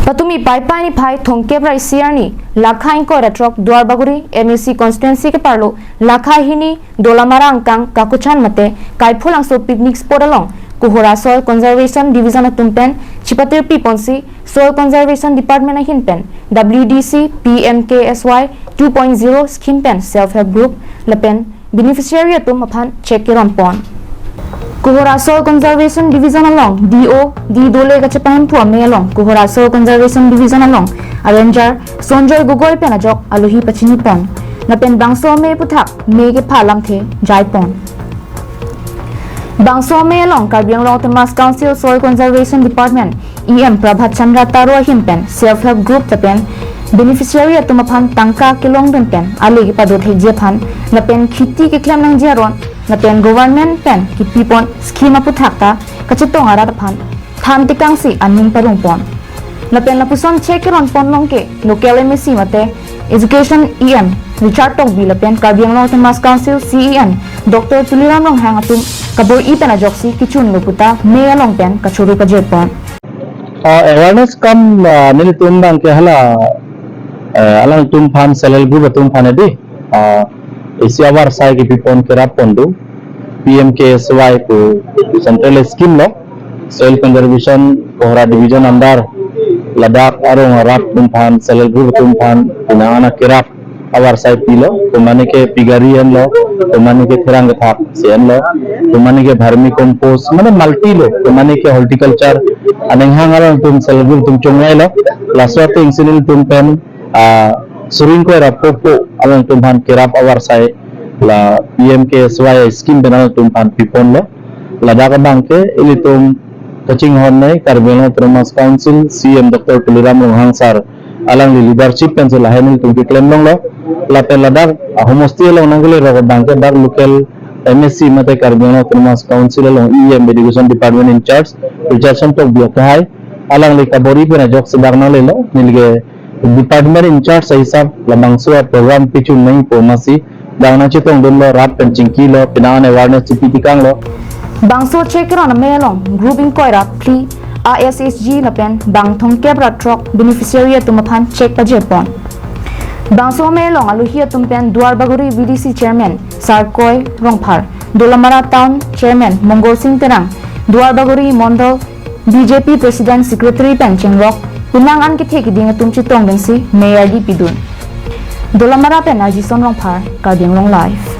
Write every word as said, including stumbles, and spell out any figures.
Patumi Paipai niphai thomkep ra isi arni, lakha ingkoi ra throk Duar Bagori M A C constituency keparlo, lakha hini Dolamara angkang Kakuchan mate Kaiphulangso picnic spot along Kohora Soil Conservation Division atum pen chipatirpi ponsi Soil Conservation Department ahin pen W D C P M K S Y two point zero scheme pen self help group lapen beneficiary atum aphan cheque keron pon. Kohora Soil Conservation Division along D O D Dole kachepahemphu amei along Kohora Soil Conservation Division along a ranger Sonjoy Gogoi pen ajok alohi pachini pon. Lapen bangso amei aphuthak mei kepha alamthe jai pon. Bangso amei along Karbi Anglong Autonomous Council Soil Conservation Department E M Prabhat Chandra Taro ahin pen self help group lapen beneficiary atum aphan tangka kelongdun pen ale kepadothe ji aphan lapen kheti keklem nangji aron lapen government pen kipi pon scheme aphuthak ta kachetong arat aphan than tekangsi aning parong pon. Lapen lapuson cheque keron pon along ke local M A C mate Education E M Richard Tokbi lapen Karbi Anglong Autonomous Council C E M Doctor Tuliram Ronghang atum kabor-i pen ajoksi kechunlo puta mei along pen kachoro pajir pon. Ah, awareness kam, ah, nelitum abang ke hala, eh, alangtum aphan self help group atum aphan edi, ah, isi avarsai kipi pon kerap pon do, P M K S Y pu central scheme lo, soil conservation Kohora division under ladak arong arat atum aphan self help group atum aphan pinang ana kerap avarsai pilo, komatne ke pigari enlo, komatne ke therang kethak si enlo, komatne ke vermicompost, mane multi lo, komatne ke horticulture, aneng hang alangtum self help group atum chonglailo, laso ateng si nelitum pen, ah, suri ingkoi ra phongo alangtum aphan kerap avarsai la P M K S Y scheme pen alangtum aphan piponlo, ladak abang ke ilitum kachinghon nei Karbi Anglong Autonomous Council C E M Doctor Tuliram Ronghang sir alangli leadership pensi lahai nelitum keklem longlo. Lapen ladak ahomosti along nangkele rok abang ke dak local M A C mate Karbi Anglong Autonomous Council along E M Education Department in charge Richardson Tokbi akehai alangli kabor-i pen ajoksi dak nanglelo, neli ke department in charge ahisap labangso a program pichun nangpo amatsi dak nangchetongdunlo, rat pen chingkilo, pinang an awareness chipi tekanglo. Bangso cheque keron amei along group ingkoi ra phli a S H G lapen bang thomkep ra throk beneficiary atum aphan cheque pajir pon. Bangso amei along alohi atum pen Duar Bagori V D C chairman Sarkoi Rongphar, Dolamara town chairman Mongol Sing Terang, Duar Bagori Mondol B J P president secretary pen chengrok, pinang an kethe kiding atum chetongdunsi mei ardi pidun. Dolamara pen Ajison Rongphar, Karbi Anglong Live.